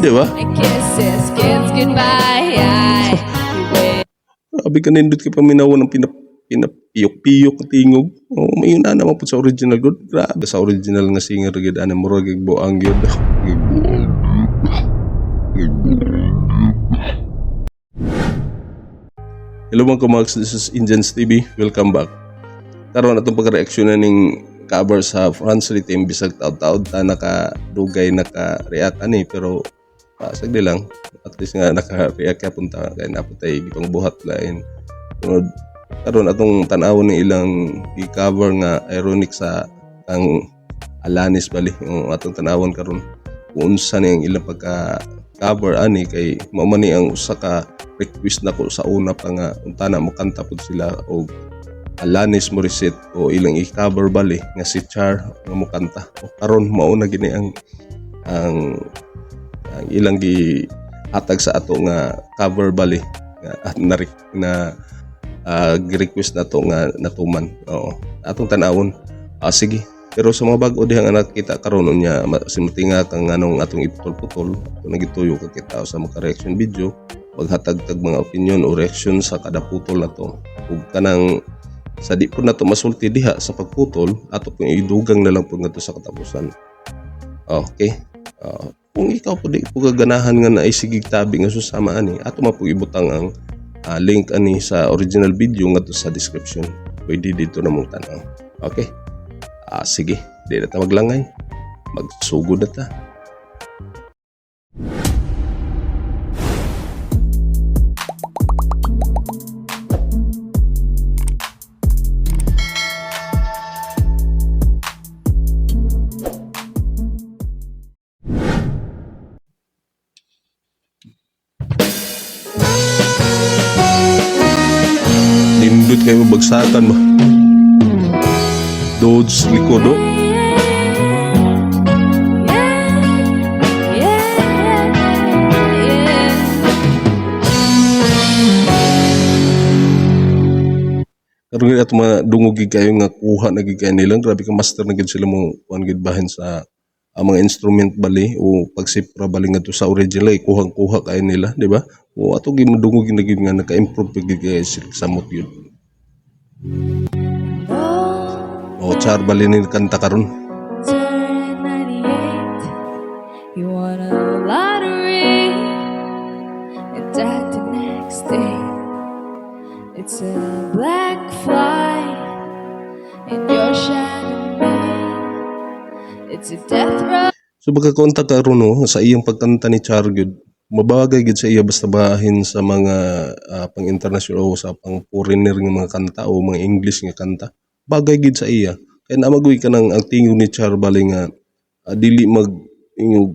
Di ba? And kisses kids goodbye. He Grabe ka nindot kay paminaw ng pinapiyok-piyok ka tingog. Oh, may yun na naman po sa original good. Grabe sa original nga singer gid ana, murag buang gyud. Hello mga kumags, this is Indians TV. Welcome back. Karon atong pagreaksyon na ning cover sa Franz Team, bisag taod-taod ta naka dugay naka-react ani, pero sagdi lang, at least nga naka-react ka punta kay napot tay gipang buhat lain. Tungod karon atong tan-awon ng ilang gi-cover nga ironic sa ang Alanis bali. Yung atong tan-awon karon kung unsa ni ang ilang pagka cover ani, kay mao man ni ang usa ka request nako sa una pa nga unta na mokanta pud sila og Alanis Morissette o ilang i-cover bali nga si Char nga mokanta. O karon mao na gini ang ilang gihatag sa ato nga cover bali nga at na, na gi-request nato nga natuman. Oo. Atong tan-awon. Sige. Pero sa mga bag-o diha nga nakita karon unya simutinga kang anong atong iputol-putol, kung nagituyo ka kita sa mga reaction video, maghatag tag mga opinion o reaction sa kada putol na to. Ug kanang sa di po nato masulti diha sa pagputol, ato pong idugang na lang po ngadto sa katapusan. Okay. Kung ikaw po di po gaganahan nga na isigig tabi nga susama ani, ato man po ibutang ang link ani sa original video ngadto sa description. Pwede dito na mong tanaw. Okay? Sige, di na ta maglangay. Magsugod na ta. Nindot kayo bagsakan ba? Dodge likod oh. Yeah. Karon gid ato madungog gid kayo nga kuha na gid kayo nila. Grabe ka master na gid sila mo kuan gid bahin sa ang mga instrument bali o pagsipra bali ngadto sa original ay kuhang-kuha kayo nila, di ba? O ato gid madungog gid na gid nga naka-improve gid kayo sila samot yun. O char bali ni kanta karon. Turn 98. You won a lottery and died the next day. It's a black fly in your Chardonnay. It's a death row. So pagkakonta karon no sa iyang pagkanta ni Char gyud, mabagay gyud sa iya basta bahin sa mga pang international o sa pang foreigner nga mga kanta o mga English nga kanta. Bagay gyud sa iya. Kay namagoy ka nang ang tingog ni Char bali nga dili mag ingog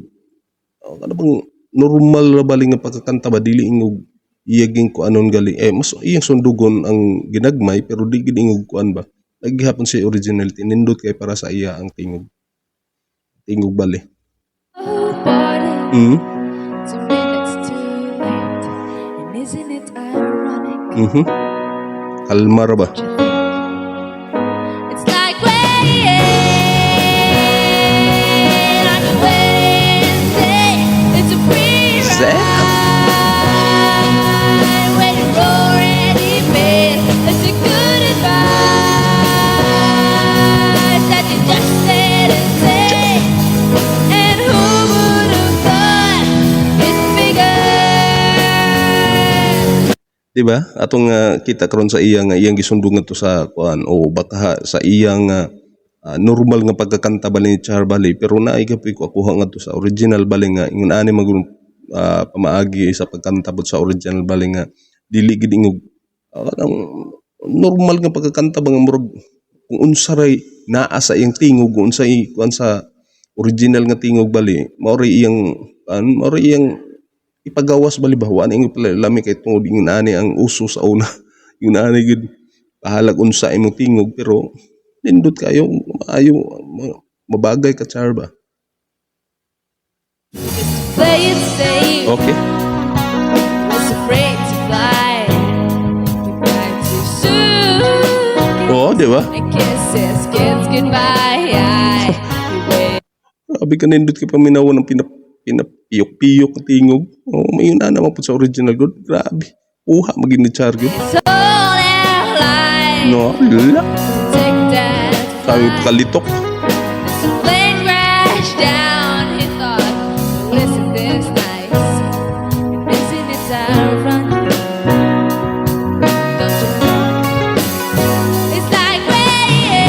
ano bang normal ra bali nga pagkakanta ba, dili ingog iyaging kuanon gali eh mas iyang sundugon ang ginagmay, pero di gid ingog kuan ba, naghihapon siya originality. Nindot kay para sa iya ang tingog tingog bali. Bought it 2 minutes too late. And isn't it ironic? Kalma ra ba? Don't you think? It's like waiting on your wedding day. It's a free Zap. Ride when you're already paid. It's a good advice that you just didn't take. And who would have thought it figured? Di ba? Atong kita karon sa iya nga iyang gisundong ngadto sa kuan o baka sa iyang normal nga pagkakanta bali ni Char bali, pero naay kapoy ko akuha ngadto sa original bali nga ingon ani mag pamaagi sa pagkanta pud sa original bali nga dili gid ingog kanang normal nga pagkakanta ba nga murag kung unsa ray naa sa iyang tingog, kung unsay kuan sa original nga tingog bali, mao ray iyang an mao ray iyang ipagawas bali ba. Wa ni lami kay tungod ingon ani ang uso sa una, ingon ani gid bahalag unsa imong tingog, pero nindot kayo maayo mabagay ka Char ba. Just to play it safe. Was afraid to fly. Goodbye too soon. Oo, di ba? And kisses kids goodbye. He Grabe ka nindot kay paminaw ng Pinapiyok-piyok ang tingog. Oh, may yun na naman po sa original gud. Grabe. Kuha maging ni Char gyud. It's all our life. No, la. Take that Sabi flight. Kalitok. The plane crashed down. He thought, "Well, isn't this nice? And isn't it ironic? Don't you think? It's like rain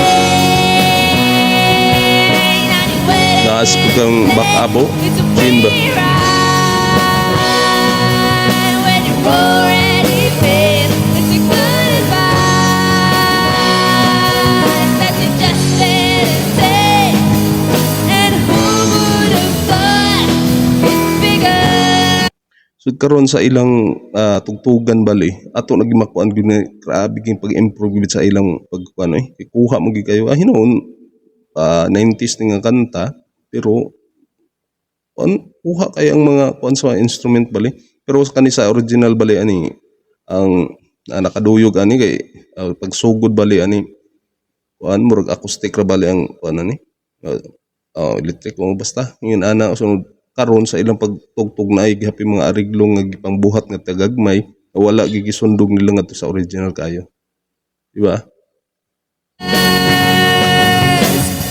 on your wedding Naas po kang bakabo. It's a Chin ba? Free ride when you're already paid. It's a good advice that you just didn't take. And who would have thought it's bigger? So karon sa ilang tugtugan bali, ato nagi makuan gyud na grabe gyud pag-improve gyud sa ilang pagkuan eh. Kuha mo gyud kayo hinuon 90s ni nga kanta, pero kuan kuha kay ang mga kuan sa mga instrument bali. Pero kani sa original bali ani ang nakaduyog ani kay pagsugod bali ani kuan murag acoustic ra bali ang kuan ani. Electric o basta yun ana. Sunod karon sa ilang pagtugtog na ay gihapon mga ariglo nga gipangbuhat nga tagagmay, wala gigisundog nila ngadto sa original kayo, di ba?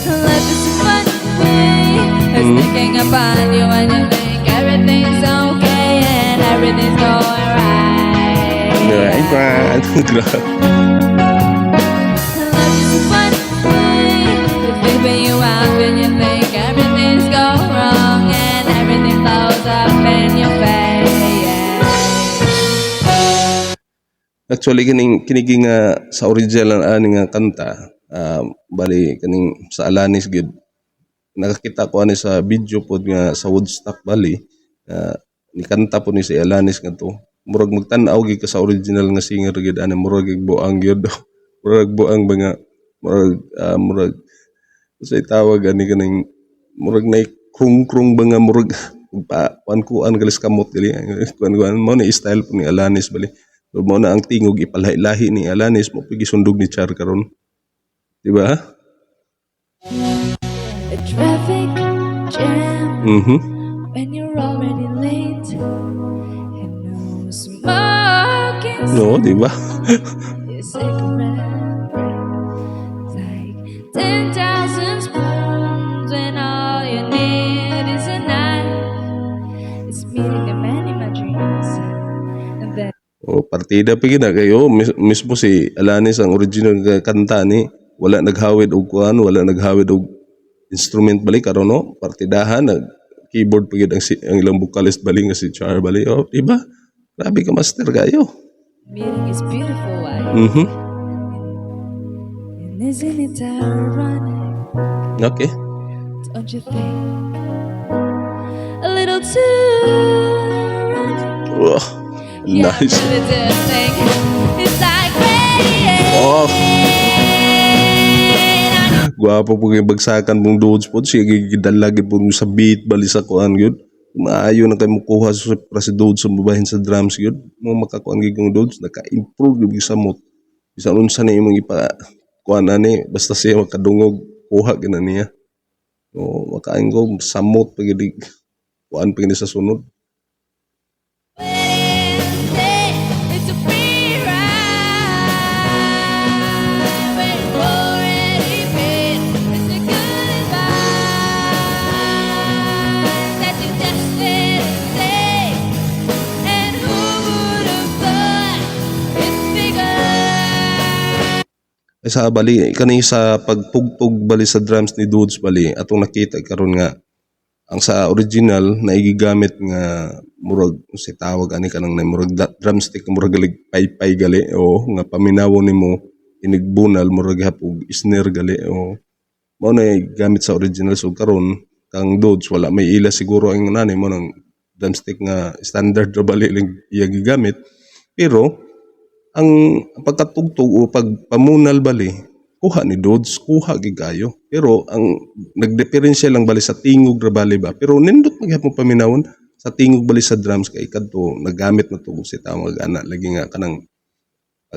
Life is a funny way of sneaking up on you when you think everything's okay and everything's going right. Right, right. Grabe. Life is a funny way of leaving you out when you think everything's going wrong and everything blows up in your face. Actually, kining kinigi nga sa original ani nga kanta, bali kaning sa Alanis gid, nakakita ko ani sa video pod nga sa Woodstock bali, ni kanta po ni si Alanis ngadto. Murag magtan-aw gid ka sa original nga singer gid ani, murag gid buang gyud, murag buang ba nga murag say tawag ani kaning murag nay krung-krung ba nga murag pa kuan kuan galis kamot gali kuan kuan mo ni style po ni Alanis bali. So, mo na ang tingog ipalahi-lahi ni Alanis mo gisundog ni Char karon, di ba? A traffic jam when you're already late and no smoking. No, di ba? Your cigarette break. It's like 10,000 spoons when all you need is a knife. It's meeting the man in my dreams. And then O partida pa gid na kayo mismo si Alanis ang original nga kanta ni wala naghawid og kuan, wala naghawid og instrument bali. Karon no partidahan nag keyboard pa gid ang ilang vocalist bali nga si Char bali. Oh, di ba? Grabe ka master kayo. Meeting his beautiful wife. And isn't it ironic? Don't you think? A little too ironic. Oh, Yeah, I nice. Really do think it's like rain Oh. on your Gwapo po kay bagsakan mong dudes po. Siya gidala gid po sa beat bali sa kuan gyud. Maayo na kay mukuha sa para si dudes sa babahin sa drums gyud. Mo makakuan gyud ng dudes naka-improve gyud sa mot. Bisan unsa na imong ipa kuan ani basta siya makadungog kuha gyud na niya. O makain ko samot pa gyud kuan pa gyud sa sunod. Wednesday. It's a free ride when you're already paid. It's a good advice that you just didn't take. And who would have thought it's bigger? Ay sa bali kani sa pagtugtog bali sa drums ni Dudes bali atong nakita karon nga ang sa original na igigamit nga murag si tawag ani kanang na murag drumstick murag galig paypay gali o nga paminawon nimo inigbunal murag gihap og snare gali o mao na gamit sa original. So karon kang Dudes wala may ila siguro ang nani mo nang drumstick nga standard ra bali lang iya gigamit, pero ang pagkatugtog o pagpamunal bali kuha ni Dudes, kuha gid kayo, pero ang nagdiferensya lang bali sa tingog ra bali ba, pero nindot magyapon paminawon sa tingog bali sa drums kay kadto nagamit na to si tawag ana lagi nga kanang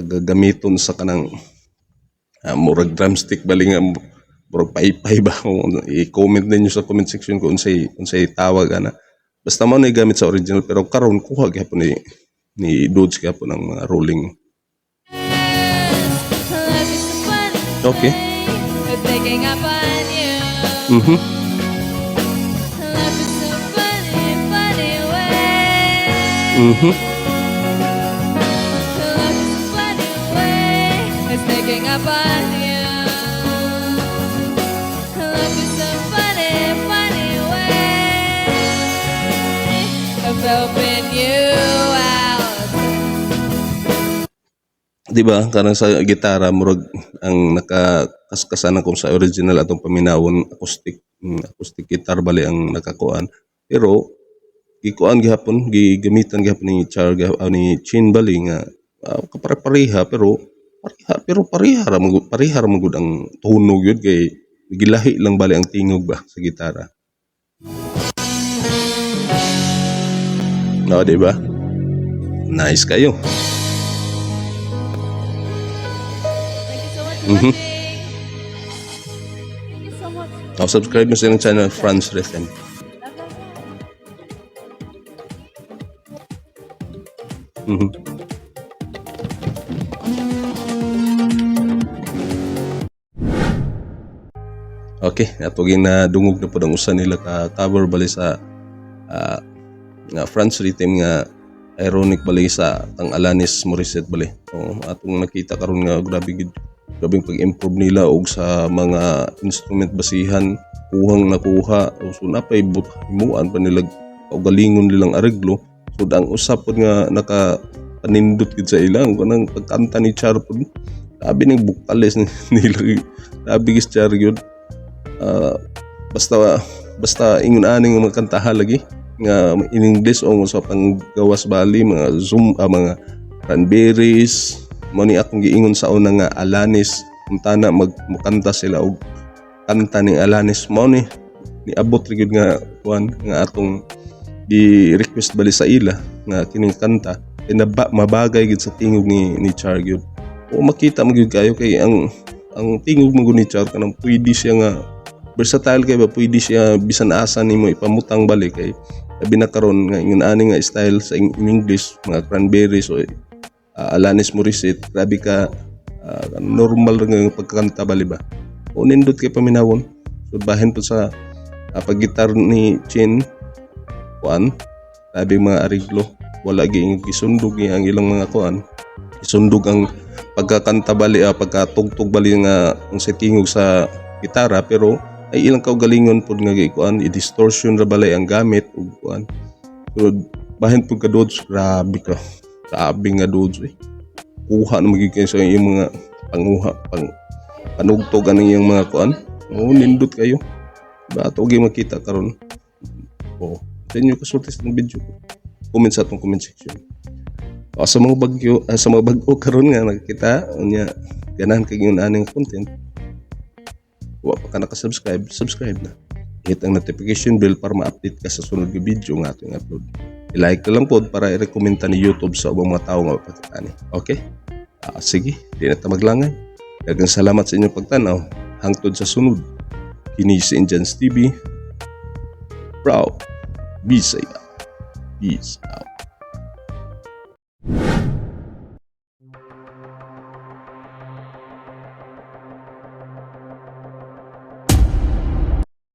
gamiton sa kanang murag drumstick bali nga murag paypay ba. Kung i-comment ninyo sa comment section kung unsay tawag ana. Basta mao na gamit sa original, pero karon kuha gihapon ni Dodge gihapon ang mga rolling. Life is a funny way of picking up on you. Life is a funny, funny way. Life is a funny way of sneaking up on you. Life is a funny, funny way of helping you out. Di ba? Kanang sa gitara, murag ang nakakaskasan kung sa original atong paminawon, acoustic, acoustic guitar bali ang nakakuan. Pero gikuan gihapon, gigamitan gihapon ni Char ni Chin bali nga kapare-pareha, pero pareha ra man gud ang tunog yun kay gilahi lang bali ang tingog ba sa gitara. No, di ba? Nice kayo. Thank you so much for watching. Thank you so much. Now, subscribe mo sa ilang channel, Franz Rhythm. Love, love, love. Okay, ato na dungog na pud ang usa nila ka cover bali sa nga Franz Rhythm nga ironic bali sa ang Alanis Morissette bali. Oo, atong nakita karon nga grabe gid, grabeng pag-improve nila og sa mga instrument basihan kuhang nakuha. So napay but himuan pa nila kaugalingon nilang areglo. So ang usa pod nga naka panindot gid sa ilang kanang pagkanta ni Char pod. Grabe ning vocalist ni nila. Grabe gid si Char gyud. Basta basta ingon ani nga mga kantaha lagi nga in English o sa panggawas bali, mga Zoom, mga Cranberries mo ni akong giingon sa una nga Alanis untana magmukanta sila og kanta ni Alanis mo ni niabot ra gyud nga kuan nga atong gi request bali sa ila nga kining kanta kay mabagay gyud sa tingog ni Char gyud. O makita mo gyud kayo kay ang tingog mo ni Char kanang pwede siya nga versatile kay ba, pwede siya bisan asa nimo ipamutang bali kay labi na karon nga ingon ani nga style sa in English, mga Cranberries o Alanis Morissette, grabe ka normal ra nga pagkanta bali ba. O nindot kay paminawon. So bahin po sa paggitar ni Chin kuan, grabe mga ariglo, wala gi gisundog ang ilang mga kuan, isundog ang pagkakanta bali, pagkatugtog bali nga ang sa tingog sa gitara, pero ay ilang kaugalingon pod nga gikuan, i-distortion ra balay ang gamit ug kuan. So bahin pud ka Dodge, grabe ka, grabe nga Dodge eh. Kuha na magiging kayo sa iyong mga panguha, pang panugtog anang iyong mga kuan. Oo, nindot kayo ba ato gyud makita karon. Oo, sa inyo kasulti sa video ko, comment sa atong comment section. O, sa mga bagyo, sa mga bag-o karon nga nakita unya ganahan kay ingon aning content, wa pa ka naka-subscribe, subscribe na. Hit ang notification bell para ma-update ka sa sunod nga video nga atong upload. I-like na lang pod para i-recommend ta ni YouTube sa ubang mga tao nga mapakita ni. Okay? Sige, di na ta maglangay. Daghang salamat sa inyong pagtanaw. Hangtod sa sunod. Kini si Indians TV. Proud. Bisaya. Peace out.